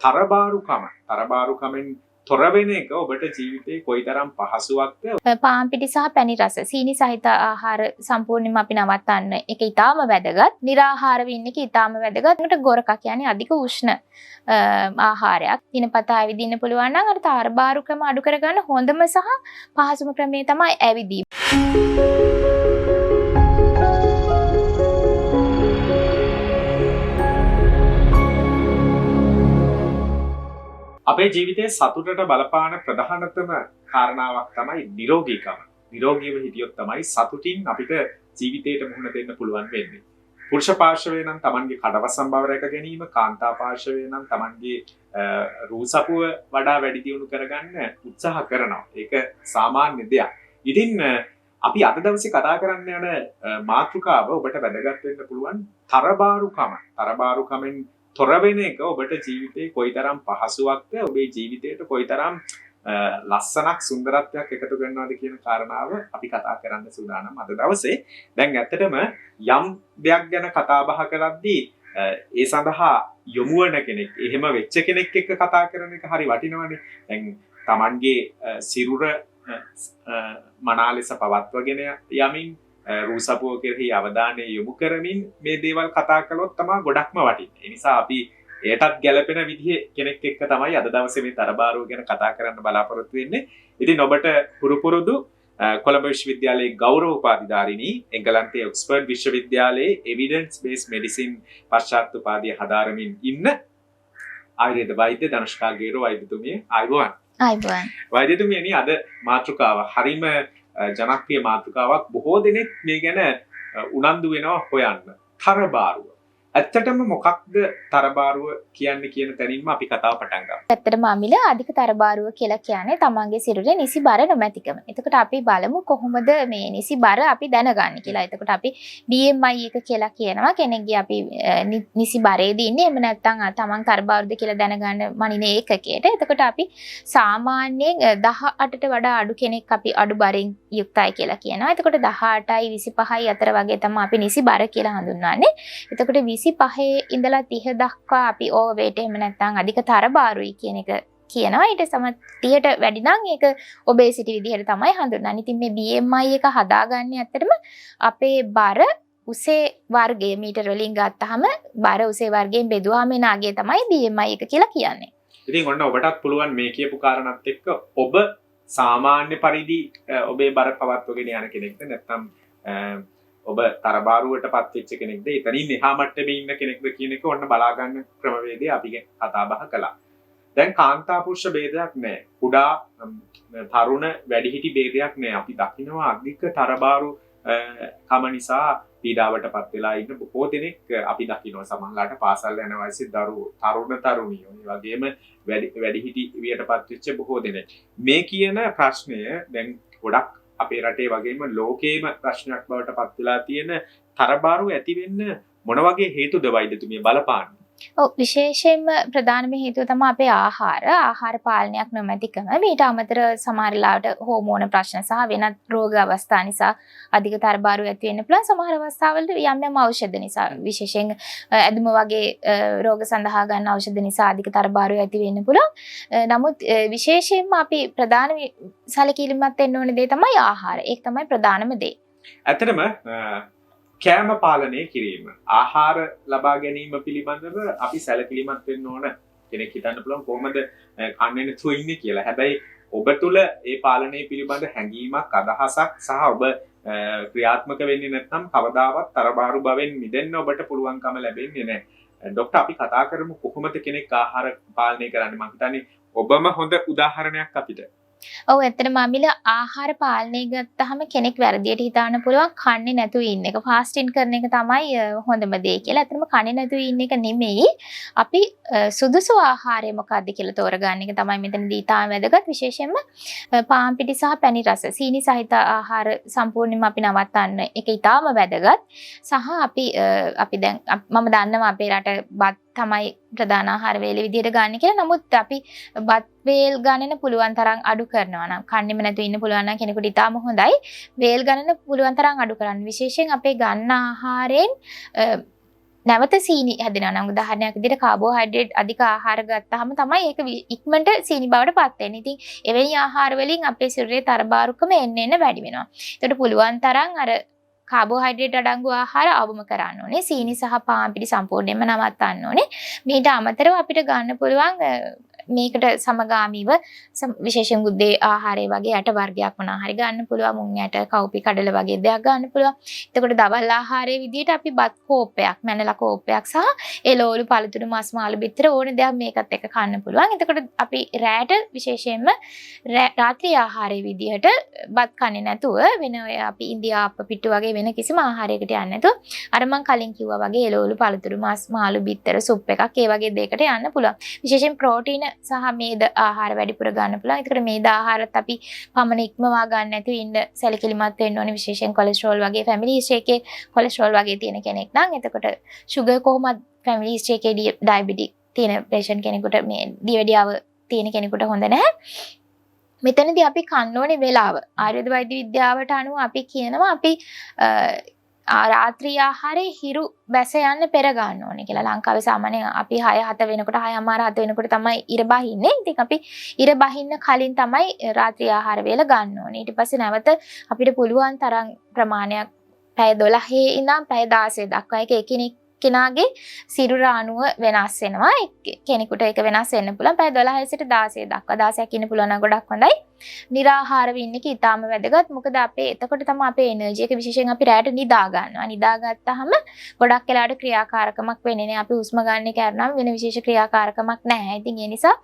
තරබාරුකම, තරබාරුකමෙන් තොර වෙන එක ඔබට ජීවිතේ කොයිතරම් පහසුවක්ද? පාන් පිටි සහ පැණි රස සීනි සහිත ආහාර සම්පූර්ණයෙන්ම අපි නවත්තන්න ඒක ඉතාම වැදගත්. නිරාහාර වෙන්න එක ඉතාම වැදගත්. ඒකට ගොරකා කියන්නේ අධික උෂ්ණ ආහාරයක්. දිනපතා ඇවිදින්න පුළුවන් නම් අර තරබාරුකම අඩු කරගන්න හොඳම සහ පහසුම ක්‍රමය තමයි ඇවිදීම. අපේ ජීවිතයේ සතුටට බලපාන ප්‍රධානතම කාරණාවක් තමයි නිරෝගීකම. නිරෝගීව හිටියොත් තමයි සතුටින් අපිට ජීවිතයට මුහුණ දෙන්න පුළුවන් වෙන්නේ. පුරුෂ පාර්ශවය නම් තමන්ගේ කඩවසම් බව රැක ගැනීම, කාන්තා පාර්ශවය නම් තමන්ගේ රූසපුව වඩා වැඩි දියුණු කරගන්න උත්සාහ කරනවා. ඒක සාමාන්‍ය දෙයක්. ඉතින් අපි අද දවසේ කතා කරන්න යන මාතෘකාව ඔබට වැදගත් වෙන්න පුළුවන් තරබාරුකම. තරබාරුකමෙන් තොර වෙන එක ඔබට ජීවිතේ කොයිතරම් පහසුවක්ද, ඔබේ ජීවිතයට කොයිතරම් ලස්සනක් සුන්දරත්වයක් එකතු කරනවද කියන කාරණාව අපි කතා කරන්න සූදානම් අද දවසේ. දැන් ඇත්තටම යම් දෙයක් ගැන කතා බහ කරද්දී ඒ සඳහා යොමු වන කෙනෙක්, එහෙම වෙච්ච කෙනෙක් එක්ක කතා කරන එක හරි වටිනවනේ. දැන් Tamanගේ සිරුර මනා ලෙස පවත්වගෙන යමින් රූසපුව කෙරෙහි අවධානය යොමු කරමින් මේ දේවල් කතා කළොත් තමයි ගොඩක්ම වටින්නේ. ඒ නිසා අපි එයටත් ගැළපෙන විදිහේ කෙනෙක් එක්ක තමයි අද දවසේ මේ තරබාරුව ගැන කතා කරන්න බලාපොරොත්තු වෙන්නේ. ඉතින් ඔබට හුරු පුරුදු කොළඹ විශ්වවිද්‍යාලයේ ගෞරව උපාධිධාරිණී, එංගලන්තයේ ඔක්ස්ෆර්ඩ් විශ්වවිද්‍යාලයේ එවිඩන්ස් බේස් මෙඩිසින් පශ්චාත් උපාධිය හදාරමින් ඉන්න ආයුර්වේද වෛද්‍ය ධනුෂ්කා ගේරෝ වෛද්‍යතුමිය, ආයුබෝවන්. ආයුබෝවන්. වෛද්‍යතුමියනි, අද මාතෘකාව හරිම ජනප්‍රිය මාතෘකාවක්. බොහෝ දෙනෙක් මේ ගැන උනන්දු වෙනවා හොයන්න. තරබාරුව. ඇත්තටම මොකක්ද තරබාරුව කියන්නේ කියන තැනින්ම අපි කතාව පටන් ගමු. ඇත්තටම අමිල, අධික තරබාරුව කියලා කියන්නේ තමන්ගේ සිරුරේ නිසි බර නොමැතිකම. එතකොට අපි බලමු කොහොමද මේ නිසි බර අපි දැනගන්නේ කියලා. එතකොට අපි BMI එක කියලා කියනවා කෙනෙක්ගේ අපි නිසි බරේදී ඉන්නේ, එහෙම නැත්නම් තමන් තරබාරුද කියලා දැනගන්න මනින ඒකකයට. එතකොට අපි සාමාන්‍යයෙන් 18ට වඩා අඩු කෙනෙක් අපි අඩු බරින් යුක්තයි කියලා කියනවා. එතකොට 18යි 25යි අතර වගේ තමයි අපි නිසි බර කියලා හඳුන්වන්නේ. එතකොට 25 ඉඳලා 30 දක්වා අපි ඕවර්වේට් එහෙම නැත්නම් අධික තරබාරුයි කියන එක කියනවා. ඊට සම 30ට වැඩි නම් ඒක ඔබේසිටි විදිහට තමයි හඳුන්වන්නේ. ඉතින් මේ BMI එක හදාගන්නේ ඇත්තටම අපේ බර උසේ වර්ගය මීටර වලින් ගත්තාම බර උසේ වර්ගයෙන් බෙදුවාම එන අගය තමයි BMI එක කියලා කියන්නේ. ඉතින් ඔන්න ඔබටත් පුළුවන් මේ කියපු කාරණාත් එක්ක ඔබ සාමාන්‍ය පරිදි ඔබේ බර පවත්වගෙන යන කෙනෙක්ද නැත්නම් ඔබ තරබාරුවට පත් වෙච්ච කෙනෙක්ද, එතනින් එහා මට්ටමේ ඉන්න කෙනෙක්ද කියන එක ඔන්න බලා ගන්න ක්‍රමවේදය අපි කතා බහ කළා. දැන් කාන්තා පුරුෂ භේදයක් නෑ. කුඩා තරුණ වැඩිහිටි භේදයක් නෑ. අපි දකිනවා අධික තරබාරු කම නිසා පීඩාවට පත් වෙලා ඉන්න බොහෝ දෙනෙක් අපි දකිනවා. සමහරලාට පාසල් යන වයසේ දරුවෝ, තරුණ තරුණියෝ, ඒ වගේම වැඩිහිටි වියට පත් වෙච්ච බොහෝ දෙනෙක්. මේ කියන ප්‍රශ්නය දැන් ගොඩක් අපේ රටේ වගේම ලෝකේම ප්‍රශ්නයක් බවට පත් වෙලා තියෙන තරබාරු ඇති වෙන්න මොන වගේ හේතුද වෛද්‍යතුමිය බලපාන්නේ? ඔව්, විශේෂයෙන්ම ප්‍රධානම හේතුව තමයි අපේ ආහාර පාලනයක් නොමැතිකම. මීට අමතරව සමහර වෙලාවට හෝමෝන ප්‍රශ්න සහ වෙනත් රෝග අවස්ථා නිසා අධික තරබාරු ඇති වෙන්න පුළුවන්. සමහර අවස්ථාවලට යම් යම් ඖෂධ නිසා, විශේෂයෙන් ඇදුම වගේ රෝග සඳහා ගන්න ඖෂධ නිසා අධික තරබාරු ඇති වෙන්න පුළුවන්. නමුත් විශේෂයෙන්ම අපි ප්‍රධාන සැලකිලිමත් වෙන්න ඕන දේ තමයි ආහාර. ඒක තමයි ප්‍රධානම දේ. ඇත්තටම කෑම පාලනය කිරීම, ආහාර ලබා ගැනීම පිළිබඳව අපි සැලකිලිමත් වෙන්න ඕන. කෙනෙක් හිතන්න පුළුවන් කොහොමද කන්නේ නැතුව ඉන්නේ කියලා. හැබැයි ඔබ තුල ඒ පාලනය පිළිබඳ හැඟීමක්, අදහසක් සහ ඔබ ක්‍රියාත්මක වෙන්නේ නැත්නම් කවදාවත් තරබාරු බවෙන් මිදෙන්න ඔබට පුළුවන්කම ලැබෙන්නේ නැහැ. ඩොක්ටර්, අපි කතා කරමු කොහොමද කෙනෙක් ආහාර පාලනය කරන්නේ. මං හිතන්නේ ඔබම හොඳ උදාහරණයක් අපිට. ඔව්, ඇත්තටම අමිල, ආහාර පාලනය ගත්තාම කෙනෙක් වැරදියට හිතාන්න පුළුවන් කන්නේ නැතුව ඉන්න එක, ෆාස්ටින් කරන එක තමයි හොඳම දේ කියලා. ඇත්තටම කන්නේ නැතුව ඉන්න එක නෙමෙයි. අපි සුදුසු ආහාරය මොකද්ද කියලා තෝරගන්න එක තමයි මෙතනදී ඉතාම වැදගත්. විශේෂයෙන්ම පාන් පිටි සහ පැණි රස, සීනි සහිත ආහාර සම්පූර්ණයෙන්ම අපි නවත්තන්න එක ඉතාම වැදගත්. සහ අපි දැන් මම දන්නවා අපේ රට බත් තමයි ප්‍රධාන ආහාර වේල විදියට ගන්න කියලා. නමුත් අපි බත් වේල් ගණන පුළුවන් තරම් අඩු කරනවා නම්, කන්නේම නැතුව ඉන්න පුළුවන් නම් කෙනෙකුට ඉතාම හොඳයි. වේල් ගණන පුළුවන් තරම් අඩු කරන්න. විශේෂයෙන් අපේ ගන්න ආහාරයෙන් නැවත සීනි හැදෙනවා නම් උදාහරණයක් විදිහට කාබෝහයිඩ්‍රේට් අධික ආහාර ගත්තාම තමයි ඒක ඉක්මනට සීනි බවට පත් වෙන්නේ. ඉතින් එවැනි ආහාර වලින් අපේ ශරීරයේ තරබාරුකම එන්න එන්න වැඩි වෙනවා. ඒකට පුළුවන් තරම් අර කාබෝහයිඩ්‍රේට් අඩංගු ආහාර අවම කරන්න ඕනේ. සීනි සහ පාන් පිටි සම්පූර්ණයෙන්ම නවත්තන්න ඕනේ. මීට අමතරව අපිට ගන්න පුළුවන් මේකට සමගාමීව විශේෂයෙන් උදේ ආහාරය වගේ ඇට වර්ගයක් මොනවා හරි ගන්න පුළුවන්. මුං ඇට, කව්පි, කඩල වගේ දෙයක් ගන්න පුළුවන්. එතකොට දවල් ආහාරයේ විදිහට අපි බත් කෝප්පයක්, මැනලා කෝප්පයක් සහ එළවලු, පළතුරු, මස් මාළු බිත්තර ඕන දෙයක් මේකත් එක්ක කන්න පුළුවන්. එතකොට අපි රැට විශේෂයෙන්ම රාත්‍රී ආහාරයේ විදිහට බත් කන්නේ නැතුව වෙන ඔය අපි ඉන්දියාප්ප පිටු වගේ වෙන කිසිම ආහාරයකට යන්නේ නැතුව අර මං කලින් කිව්වා වගේ එළවලු, පළතුරු, මස් මාළු බිත්තර සුප් එකක් ඒ වගේ දෙයකට යන්න පුළුවන්. විශේෂයෙන් ප්‍රෝටීන සහ මේද ආහාර වැඩිපුර ගන්න පුළුවන්. ඒකට මේද ආහාරත් අපි පමණ ඉක්මවා ගන්න නැතුව ඉන්න සැලකිලිමත් වෙන්න ඕනේ. විශේෂයෙන් කොලෙස්ටරෝල් වගේ ෆැමිලි හිස්ටරි එකේ කොලෙස්ටරෝල් වගේ තියෙන කෙනෙක් නම් එතකොට ෂුගර් කොහොමද ෆැමිලි හිස්ටරි එකේ ඩයබටික් තියෙන පේෂන්ට් කෙනෙකුට මේ දියවැඩියාව තියෙන කෙනෙකුට හොඳ නැහැ. මෙතනදී අපි කන්න ඕනේ වෙලාව. ආයුර්වේද වෛද්‍ය විද්‍යාවට අනුව අපි කියනවා අපි රාත්‍රී ආහාරයේ හිරු බැස යන්න පෙර ගන්න ඕනේ කියලා. ලංකාවේ සාමාන්‍යයෙන් අපි 6 7 වෙනකොට 6:30 7 වෙනකොට තමයි ඉර බහින්නේ. ඉතින් අපි ඉර බහින්න කලින් තමයි රාත්‍රී ආහාර වේල ගන්න ඕනේ. ඊට පස්සේ නැවත අපිට පුළුවන් තරම් ප්‍රමාණයක් පැය 12 ඉඳන් පැය 16 දක්වා ඒක එකිනෙක කෙනාගේ සිරුර අණුව වෙනස් වෙනවා. කෙනෙකුට ඒක වෙනස් වෙන්න පුළුවන්. පැය 12 සිට 16 දක්වා 16ක් ඉන්න පුළුවන් නම් ගොඩක් හොඳයි. නිරාහාරව ඉන්න එක ඉතාම වැදගත්. මොකද අපේ එතකොට තමයි අපේ එනර්ජි එක විශේෂයෙන් අපි රැට නිදා ගන්නවා. නිදාගත්තාම ගොඩක් වෙලාවට ක්‍රියාකාරකමක් වෙන්නේ නැහැ. අපි හුස්ම ගන්න එක ඇරුණාම වෙන විශේෂ ක්‍රියාකාරකමක් නැහැ. ඉතින් ඒ නිසා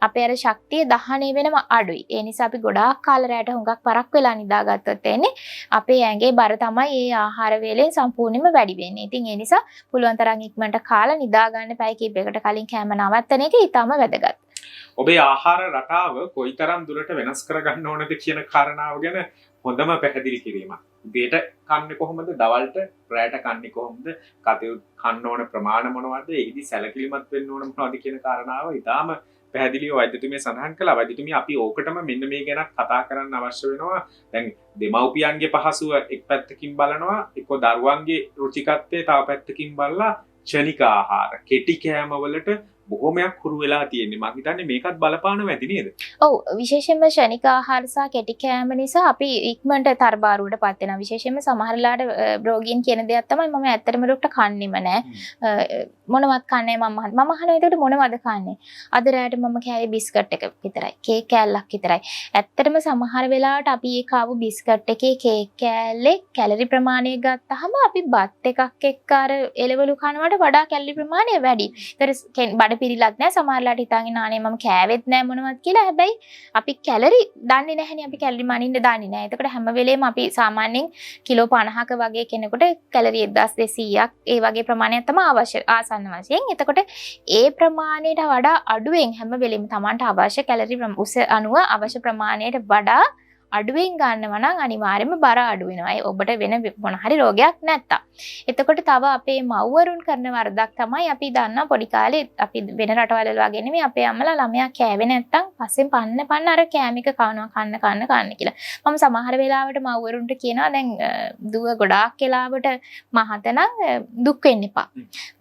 අපේ අර ශක්තිය දහණය වෙනම අඩුයි. ඒ නිසා අපි ගොඩාක් කාල රැට හුඟක් පරක් වෙලා නිදාගත්තොත් එන්නේ අපේ ඇඟේ බර තමයි ඒ ආහාර වේලෙන් සම්පූර්ණයෙන්ම වැඩි වෙන්නේ. ඉතින් ඒ නිසා පුළුවන් තරම් ඉක්මනට කාලා නිදා ගන්න පැය කිහිපයකට කලින් කෑම නවත්තන එක ඉතාම වැදගත්. ඔබේ ආහාර රටාව කොයිතරම් දුරට වෙනස් කරගන්න ඕනද කියන කාරණාව ගැන හොඳම පැහැදිලි කිරීමක්. උදේට කන්නේ කොහොමද, දවල්ට රැට කන්නේ කොහොමද, කන්න ඕන ප්‍රමාණ මොනවද, එහිදී සැලකිලිමත් වෙන්න ඕන මොනවද කියන කාරණාව ඉතාම පැහැදිලිව වෛද්‍යතුමිය සඳහන් කළා. වෛද්‍යතුමිය අපි ඕකටම මෙන්න මේ ගැන කතා කරන්න අවශ්‍ය වෙනවා. දැන් දෙමව්පියන්ගේ පහසුව එක් පැත්තකින් බලනවා, එක්ක දරුවන්ගේ රුචිකත්වය තව පැත්තකින් බලලා ක්ෂණික ආහාර, කෙටි කෑම වලට බොහොමයක් හුරු වෙලා තියෙන්නේ. මං හිතන්නේ මේකත් බලපානවා ඇති නේද? ඔව්, විශේෂයෙන්ම ක්ෂණික ආහාර සහ කෙටි කෑම නිසා අපි ඉක්මනට තරබාරුවට පත් වෙනවා. විශේෂයෙන්ම සමහර වෙලාවට රෝගීන් කියන දෙයක් තමයි මම ඇත්තටම ඩොක්ටර් කන්නේම නෑ. මොනවත් කන්නේ මම අහනවා එතකොට මොනවද කන්නේ? අද රැයට මම කෑවේ බිස්කට් එක විතරයි. කේක් කෑල්ලක් විතරයි. ඇත්තටම සමහර වෙලාවට අපි ඒ කාපු බිස්කට් එකේ කේක් කෑල්ලේ කැලරි ප්‍රමාණය ගත්තාම අපි බත් එකක් එක්ක අර එළවලු කනවට වඩා කැලරි ප්‍රමාණය වැඩි. ඒතර බඩ පිරිලත් නෑ. සමහරලාට හිතාගෙන අනේ මම කෑවෙත් නෑ මොනවත් කියලා. හැබැයි අපි කැලරි දන්නේ නැහැනේ. අපි කැලරි මනින්න දන්නේ නෑ. එතකොට හැම වෙලේම අපි සාමාන්‍යයෙන් කිලෝ 50ක වගේ කෙනෙකුට කැලරි 1200ක් ඒ වගේ ප්‍රමාණයක් තමයි අවශ්‍ය ආසන්න වශයෙන්. එතකොට ඒ ප්‍රමාණයට වඩා අඩුවෙන් හැම වෙලේම Tamanට අවශ්‍ය කැලරි උස අනුව අවශ්‍ය ප්‍රමාණයට වඩා අඩුවෙන් ගන්නවා නම් අනිවාර්යයෙන්ම බර අඩු වෙනවා. ඒ ඔබට වෙන මොන හරි රෝගයක් නැත්තම්. එතකොට තව අපේ මව්වරුන් කරන වරදක් තමයි අපි දන්නවා පොඩි කාලේ අපි වෙන රටවල් වල වගේ නෙමෙයි අපේ අම්මලා ළමයා කෑවේ නැත්තම් පස්සෙන් පන්න පන්න අර කෑම එක කනවා කන්න කන්න කන්න කියලා. මම සමහර වෙලාවට මව්වරුන්ට කියනවා දැන් දුව ගොඩාක් වෙලාවට මහත නම් දුක් වෙන්න එපා.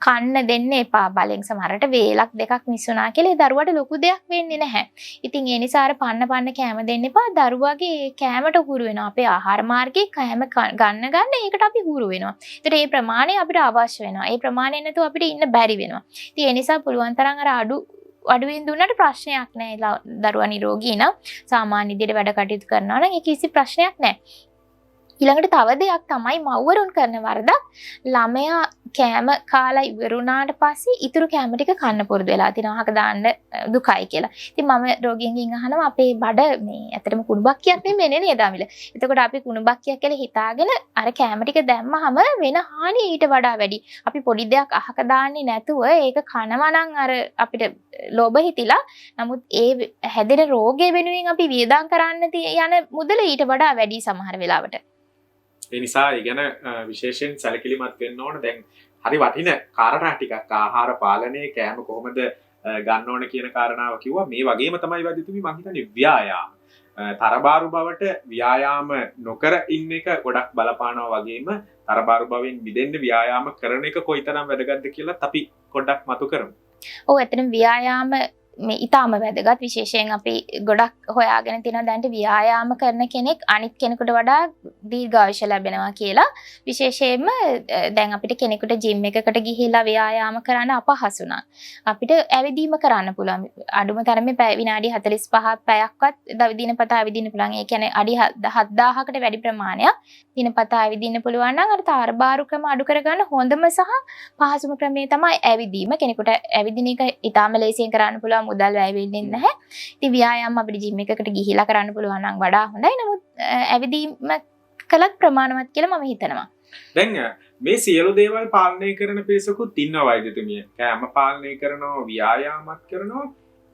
කන්න දෙන්න එපා බලෙන්. සමහරට වේලක් දෙකක් මිස් වුණා කියලා ඒ දරුවට ලොකු දෙයක් වෙන්නේ නැහැ. ඉතින් ඒ නිසා අර පන්න පන්න කෑම දෙන්න එපා. දරුවාගේ කෑමට හුරු වෙනවා. අපේ ආහාර මාර්ගයේ කෑම ගන්න ගන්න ඒකට අපි හුරු වෙනවා. ඒතර ඒ ප්‍රමාණය අපිට අවශ්‍ය වෙනවා. ඒ ප්‍රමාණය නැතුව අපිට ඉන්න බැරි වෙනවා. ඉතින් ඒ නිසා පුළුවන් තරම් අර අඩුවෙන් දුන්නට ප්‍රශ්නයක් නෑ. දරුවා නිරෝගී නම් සාමාන්‍ය විදිහට වැඩ කටයුතු කරනවා නම් ඒ කිසි ප්‍රශ්නයක් නෑ. ඊළඟට තව දෙයක් තමයි මව්වරුන් කරන වරදක්. ළමයා කෑම කාලා ඉවර වුණාට පස්සේ ඉතුරු කෑම ටික කන්න පුරුදු වෙලා තිනවා. අහක දාන්න දුකයි කියලා. ඉතින් මම රෝගීන්ගෙන් අහනවා අපේ බඩ මේ ඇත්තටම කුණු බක්කියක් නෙමෙයි නේද අමිල. එතකොට අපි කුණු බක්කියක් කියලා හිතාගෙන අර කෑම ටික දැම්මහම වෙන හානිය ඊට වඩා වැඩි. අපි පොඩි දෙයක් අහක දාන්නේ නැතුව ඒක කනවා නම් අර අපිට ලෝභ හිතිලා, නමුත් ඒ හැදෙන රෝගය වෙනුවෙන් අපි වියදම් කරන්න යන මුදල ඊට වඩා වැඩි සමහර වෙලාවට. ඒ නිසා ඒ ගැන විශේෂයෙන් සැලකිලිමත් වෙන්න ඕන. දැන් හරි වටින කාරණා ටිකක් ආහාර පාලනය, කෑම කොහොමද ගන්න ඕන කියන කාරණාව කිව්වා. මේ වගේම තමයි වෛද්‍යතුමී මං හිතන්නේ ව්‍යායාම. තරබාරු බවට ව්‍යායාම නොකර ඉන්න එක ගොඩක් බලපානවා වගේම තරබාරු බවෙන් මිදෙන්න ව්‍යායාම කරන එක කොයිතරම් වැදගත්ද කියලාත් අපි පොඩ්ඩක් මතු කරමු. ඔව්, ඇත්තටම ව්‍යායාම මේ ඊටාම වැදගත්. විශේෂයෙන් අපි ගොඩක් හොයාගෙන තියෙනවා දැනට ව්‍යායාම කරන කෙනෙක් අනිත් කෙනෙකුට වඩා දීර්ඝායුෂ ලැබෙනවා කියලා. විශේෂයෙන්ම දැන් අපිට කෙනෙකුට ජිම් එකකට ගිහිල්ලා ව්‍යායාම කරන්න අපහසු නම් අපිට ඇවිදීම කරන්න පුළුවන්. අඩුම තරමේ පැය විනාඩි 45 පැයක්වත් දිනපතා ඇවිදින්න පුළුවන්. ඒ කියන්නේ අඩි 7000කට වැඩි ප්‍රමාණයක් දිනපතා ඇවිදින්න පුළුවන් නම් අර තරබාරුකම අඩු කරගන්න හොඳම සහ පහසුම ක්‍රමය තමයි ඇවිදීම. කෙනෙකුට ඇවිදින එක ඊටාම ලේසියෙන් කරන්න පුළුවන්, මුදල් වැය වෙන්නේ නැහැ. ඉතින් ව්‍යායාම අපිට ජිම් එකකට ගිහිලා කරන්න පුළුවන් නම් වඩා හොඳයි. නමුත් ඇවිදීම කළත් ප්‍රමාණවත් කියලා මම හිතනවා. දැන් මේ සියලු දේවල් පාලනය කරන පිරිසකුත් ඉන්නවා වෛද්‍යතුමිය. කෑම පාලනය කරනවා, ව්‍යායාමත් කරනවා,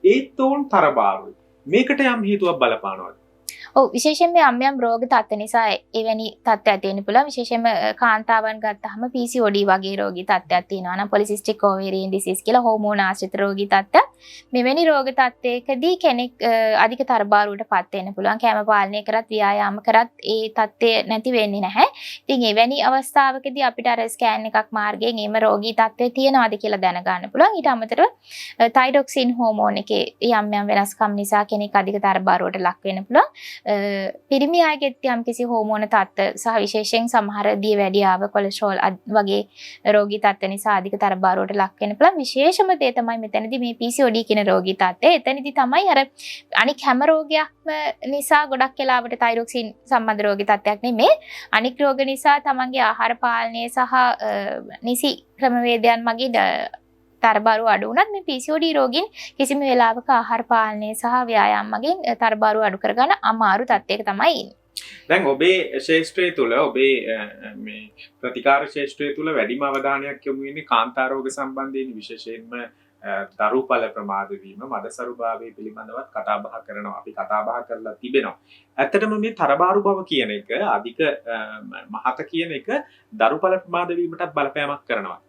ඒත් ඔවුන් තරබාරුයි. මේකට යම් හේතුවක් බලපානවද? ඔව්, විශේෂයෙන්ම යම් යම් රෝග තත්ත්ව නිසා එවැනි තත්ත්ව ඇති වෙන්න පුළුවන්. විශේෂයෙන්ම කාන්තාවන් ගත්තාම PCOD වගේ රෝගී තත්ත්වයක් තියෙනවා නම් පොලිසිස්ටික් ඕවේරියන් ඩිසීස් කියලා හෝමෝන ආශ්‍රිත රෝගී තත්ත්වයක්. මෙවැනි රෝග තත්ත්වයකදී කෙනෙක් අධික තරබාරුවට පත් වෙන්න පුළුවන්. කැම පාලනය කරත් ව්‍යායාම කරත් ඒ තත්ත්වය නැති වෙන්නේ නැහැ. ඉතින් එවැනි අවස්ථාවකදී අපිට අර ස්කෑන් එකක් මාර්ගයෙන් එම රෝගී තත්ත්වය තියෙනවද කියලා දැනගන්න පුළුවන්. ඊට අමතරව තයිරොක්සින් හෝමෝන් එකේ යම් යම් වෙනස්කම් නිසා කෙනෙක් අධික තරබාරුවට ලක් වෙන්න පුළුවන්. පිරිමි අයගෙත් යම් කිසි හෝමෝන තත්ත්ව සහ විශේෂයෙන් සමහර දියවැඩියාව, කොලෙස්ටරෝල් වගේ රෝගී තත්ත්ව නිසා අධික තරබාරුවට ලක් වෙන්න පුළුවන්. විශේෂම දේ තමයි මෙතනදී මේ PCOD කියන රෝගී තත්ත්වය. එතනදී තමයි අර අනික් හැම රෝගයක්ම නිසා ගොඩක් වෙලාවට තයිරොක්සින් සම්බන්ධ රෝගී තත්ත්වයක් නෙමෙයි. අනික් රෝග නිසා තමන්ගේ ආහාර පාලනය සහ නිසි ක්‍රමවේදයන් මගින් තරබාරුව අඩු වුණත් මේ PCOD රෝගීන් කිසිම වෙලාවක ආහාර පාලනය සහ ව්‍යායාම මගින් තරබාරුව අඩු කරගන්න අමාරු තත්ත්වයක තමයි ඉන්නේ. දැන් ඔබේ ශේෂ්ත්‍රය තුළ, ඔබේ මේ ප්‍රතිකාර ශේෂ්ත්‍රය තුළ වැඩිම අවධානයක් යොමු වෙන්නේ කාන්තා රෝග සම්බන්ධයෙන්, විශේෂයෙන්ම දරුඵල ප්‍රමාද වීම, මදසරුභාවය පිළිබඳවත් කතා බහ කරනවා. අපි කතා බහ කරලා තිබෙනවා. ඇත්තටම මේ තරබාරු බව කියන එක, අධික මහත කියන එක දරුඵල ප්‍රමාද වීමටත් බලපෑමක් කරනවා.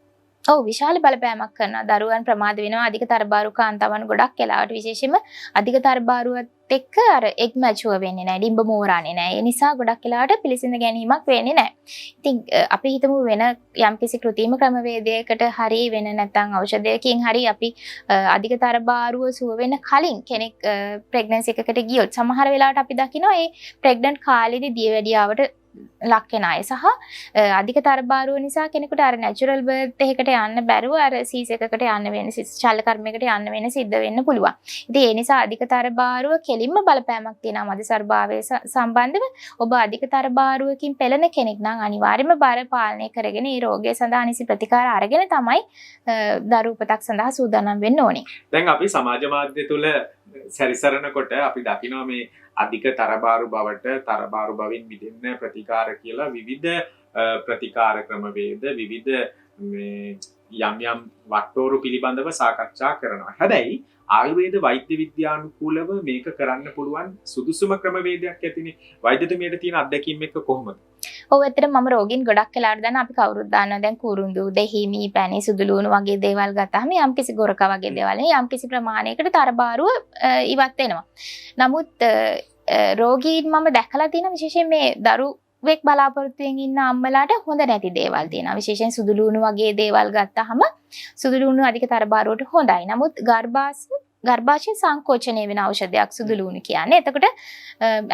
ඔව්, විශාල බලපෑමක් කරනවා. දරුවන් ප්‍රමාද වෙනවා. අධික තරබාරු කාන්තාවන් ගොඩක් වෙලාවට විශේෂයෙන්ම අධික තරබාරුවත් එක්ක අර එග් මැචුවර් වෙන්නේ නැහැ, ඩිම්බ මෝරන්නේ නැහැ. ඒ නිසා ගොඩක් වෙලාවට පිළිසිඳ ගැනීමක් වෙන්නේ නැහැ. ඉතින් අපි හිතමු වෙන යම්කිසි කෘත්‍රිම ක්‍රමවේදයකට හරි වෙන නැත්නම් ඖෂධයකින් හරි අපි අධික තරබාරුව සුව වෙන කලින් කෙනෙක් ප්‍රෙග්නන්සි එකකට ගියොත් සමහර වෙලාවට අපි දකිනවා ඒ ප්‍රෙග්නන්ට් කාලේදී දියවැඩියාවට ලක් වෙන අය සහ අධික තරබාරුව නිසා කෙනෙකුට අර නැචරල් බර්ත් එකකට යන්න බැරුව අර සීස් එකකට යන්න වෙන, ශල්‍ය කර්මයකට යන්න වෙන සිද්ධ වෙන්න පුළුවන්. ඉතින් ඒ නිසා අධික තරබාරුව කෙලින්ම බලපෑමක් තියෙනවා මදසරුභාවය සම්බන්ධව. ඔබ අධික තරබාරුවකින් පෙළෙන කෙනෙක් නම් අනිවාර්යයෙන්ම බර පාලනය කරගෙන ඒ රෝගය සඳහා නිසි ප්‍රතිකාර අරගෙන තමයි දරු උපතක් සඳහා සූදානම් වෙන්න ඕනේ. දැන් අපි සමාජ මාධ්‍ය තුල සැරිසරනකොට අපි දකිනවා මේ අධික තරබාරු බවට, තරබාරු බවින් මිදෙන්න ප්‍රතිකාර කියලා විවිධ ප්‍රතිකාර ක්‍රමවේද, විවිධ මේ යම් යම් වට්ටෝරු පිළිබඳව සාකච්ඡා කරනවා. හැබැයි ආයුර්වේද වෛද්‍ය විද්‍යානුකූලව මේක කරන්න පුළුවන් සුදුසුම ක්‍රමවේදයක් ඇතිනේ. වෛද්‍යතුමියට තියෙන අත්දැකීම් එක්ක කොහොමද? ඔව්, ඇත්තටම මම රෝගීන් ගොඩක් වෙලාවට දන්න අපි කවුරුත් දන්නවා දැන් කුරුඳු, දෙහි, මී පැණි, සුදු ලුණු වගේ දේවල් ගත්තාම යම්කිසි ගොරක වගේ දේවල් යම්කිසි ප්‍රමාණයකට තරබාරුව ඉවත් වෙනවා. නමුත් රෝගීන් මම දැකලා තියෙන විශේෂයෙන් මේ දරුවෙක් බලාපොරොත්තුවෙන් ඉන්න අම්මලාට හොඳ නැති දේවල් තියෙනවා. විශේෂයෙන් සුදු ලුණු වගේ දේවල් ගත්තාම සුදු ලුණු අධික තරබාරුවට හොඳයි. නමුත් ගර්භාෂය සංකෝචනය වෙන ඖෂධයක් සුදු ලුණු කියන්නේ. එතකොට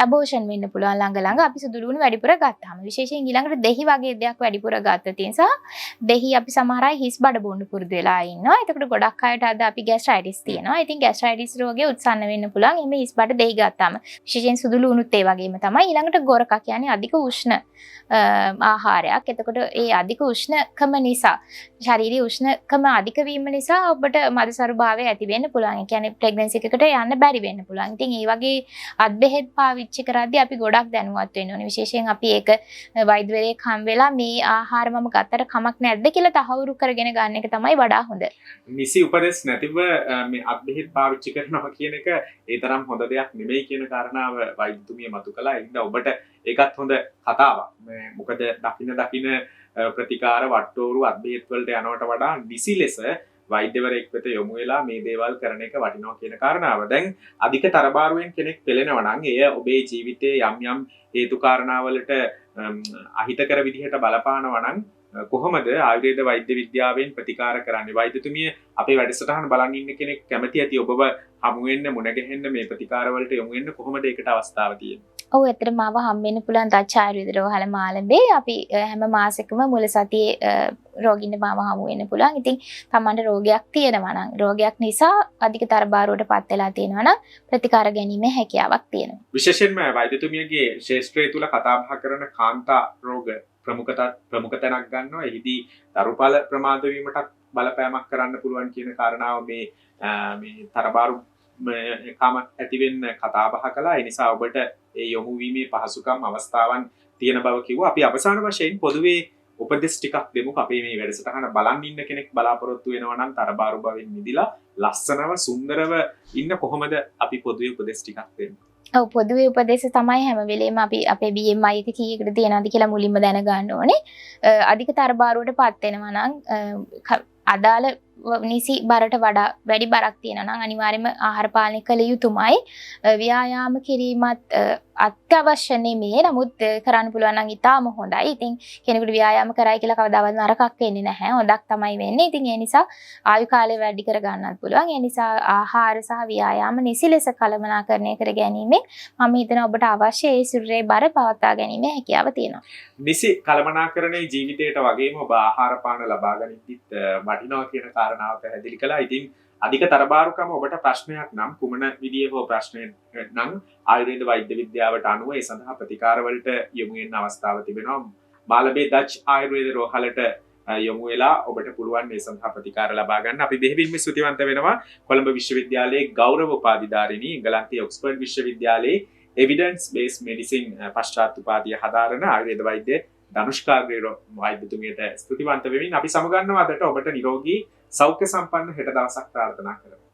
ඇබෝෂන් වෙන්න පුළුවන් ළඟ ළඟ අපි සුදු ලුණු වැඩිපුර ගත්තාම. විශේෂයෙන් ඊළඟට දෙහි වගේ දෙයක් වැඩිපුර ගත්තොත් නිසා දෙහි අපි සමහර අය හිස් බඩ බොන්න පුරුදු වෙලා ඉන්නවා. එතකොට ගොඩක් අයට අද අපි ગેස්ට්‍රයිටිස් තියෙනවා. ඉතින් ગેස්ට්‍රයිටිස් රෝගය උත්සන්න වෙන්න පුළුවන් එimhe හිස් බඩ දෙහි ගත්තාම. විශේෂයෙන් සුදු ලුණුත් ඒ වගේම තමයි. ඊළඟට ගොරකා කියන්නේ අධික උෂ්ණ ආහාරයක්. එතකොට ඒ අධික උෂ්ණකම නිසා ශාරීරික උෂ්ණකම අධික වීම නිසා ඔබට මදසරුභාවය ඇති වෙන්න පුළුවන්. ඒ කියන්නේ ප්‍රෙග්නන්සි එකකට යන්න බැරි වෙන්න පුළුවන්. ඉතින් ඒ වගේ අත්බෙහෙත් පාවිච්චි කරද්දී අපි ගොඩක් දැනුවත් වෙන්න ඕනේ. විශේෂයෙන් අපි ඒක වෛද්‍යවරයෙක් හම් වෙලා මේ ආහාර මම ගත්තට කමක් නැද්ද කියලා තහවුරු කරගෙන ගන්න එක තමයි වඩා හොඳ. නිසි උපදෙස් නැතිව මේ අත්බෙහෙත් පාවිච්චි කරනවා කියන එක ඒ තරම් හොඳ දෙයක් නෙමෙයි කියන කාරණාව වෛද්‍යතුමිය මතු කළා. ඒ හින්දා ඔබට ඒකත් හොඳ කතාවක්. මේ මොකද දකින දකින ප්‍රතිකාර වට්ටෝරු අත්බෙහෙත් වලට යනවට වඩා නිසි ලෙස වෛද්‍යවරයෙක් වෙත යොමු වෙලා මේ දේවල් කරන එක වටිනවා කියන කාරණාව. දැන් අධික තරබාරුවෙන් කෙනෙක් පෙළෙනවා නම් එය ඔබේ ජීවිතයේ යම් යම් හේතු කාරණාවලට අහිතකර විදිහට බලපානවා නම් කොහොමද ආයුර්වේද වෛද්‍ය විද්‍යාවෙන් ප්‍රතිකාර කරන්නේ? වෛද්‍යතුමිය අපේ වැඩසටහන බලන් ඉන්න කෙනෙක් කැමති ඇති ඔබව හමු වෙන්න, මුණ ගැහෙන්න, මේ ප්‍රතිකාර වලට යොමු වෙන්න කොහොමද ඒකට අවස්ථාව තියෙන්නේ? ඔව්, ඇත්තටම මාව හම් වෙන්න පුළුවන් ඩච් ආයුර්වේද රෝහල මාළඹේ. අපි හැම මාසෙකම මුල සතියේ රෝගීන්ට මාව හමු වෙන්න පුළුවන්. ඉතින් තමන්ට රෝගයක් තියෙනවා නම්, රෝගයක් නිසා අධික තරබාරුවට පත් වෙලා තියෙනවා නම් ප්‍රතිකාර ගැනීමේ හැකියාවක් තියෙනවා. විශේෂයෙන්ම වෛද්‍යතුමියගේ ක්ෂේත්‍රය තුල කතා බහ කරන කාන්තා රෝග ප්‍රමුඛ තැනක් ගන්නවා. එහිදී දරුපල ප්‍රමාද වීමටත් බලපෑමක් කරන්න පුළුවන් කියන කාරණාව මේ මේ තරබාරු කම ඇති වෙන්න කතා බහ කළා. ඒ නිසා ඔබට ඒ යොමු වීමේ පහසුකම් අවස්ථාවන් තියෙන බව කිව්වා. අපි අවසාන වශයෙන් පොදුවේ උපදෙස් ටිකක් දෙමු. අපේ මේ වැඩසටහන බලන් ඉන්න කෙනෙක් බලාපොරොත්තු වෙනවා නම් තරබාරු බවෙන් මිදිලා ලස්සනව සුන්දරව ඉන්න කොහොමද අපි පොදුවේ උපදෙස් ටිකක් දෙන්නේ? ඔව්, පොදුවේ උපදේශ තමයි හැම වෙලේම අපි අපේ BMI එක කීයකට තියෙනවද කියලා මුලින්ම දැනගන්න ඕනේ. අධික තරබාරුවට පත් වෙනවා නම් අදාළ නිසි බරට වඩා වැඩි බරක් තියෙනවා නම් අනිවාර්යයෙන්ම ආහාර පාලනය කළ යුතුමයි. ව්‍යායාම කිරීමත් අත්‍යවශ්‍ය නෙමෙයි. නමුත් කරන්න පුළුවන් නම් ඉතාම හොඳයි. ඉතින් කෙනෙකුට ව්‍යායාම කරයි කියලා කවදාවත් නරකක් වෙන්නේ නැහැ. හොඳක් තමයි වෙන්නේ. ඉතින් ඒ නිසා ආයු කාලය වැඩි කර ගන්නත් පුළුවන්. ඒ නිසා ආහාර සහ ව්‍යායාම නිසි ලෙස කළමනාකරණය කර ගැනීමෙන් මම හිතනවා ඔබට අවශ්‍ය ඒ සිරුරේ බර පවත්වා ගැනීමේ හැකියාව තියෙනවා. නිසි කළමනාකරණයේ ජීවිතයට වගේම ඔබ ආහාර පාන ලබා ගනිද්දිත් වටිනවා කියන කාරණාව පැහැදිලි කළා. ඉතින් අධික තරබාරුකම ඔබට ප්‍රශ්නයක් නම් කුමන විදියේ හෝ ප්‍රශ්නයක් නම් ආයුර්වේද වෛද්‍ය විද්‍යාවට අනුව ඒ සඳහා ප්‍රතිකාරවලට යොමු වෙන්න අවස්ථාව තිබෙනවා. මාළඹේ ඩච් ආයුර්වේද රෝහලට යොමු වෙලා ඔබට පුළුවන් මේ සඳහා ප්‍රතිකාර ලබා ගන්න. අපි බෙහෙවින්ම ස්තුතිවන්ත වෙනවා කොළඹ විශ්වවිද්‍යාලයේ ගෞරව උපාධිධාරිණී, එංගලන්තයේ ඔක්ස්ෆර්ඩ් විශ්වවිද්‍යාලයේ එවිඩන්ස් බේස් මෙඩිසින් පශ්චාත් උපාධිය හදාරන ආයුර්වේද වෛද්‍ය ධනුෂ්කා අග්‍රේරෝ වෛද්‍යතුමියට ස්තුතිවන්ත වෙමින් අපි සමුගන්නවා. අදට ඔබට නිරෝගී සෞඛ්‍ය සම්පන්න හෙට දවසක් ප්‍රාර්ථනා කරමු.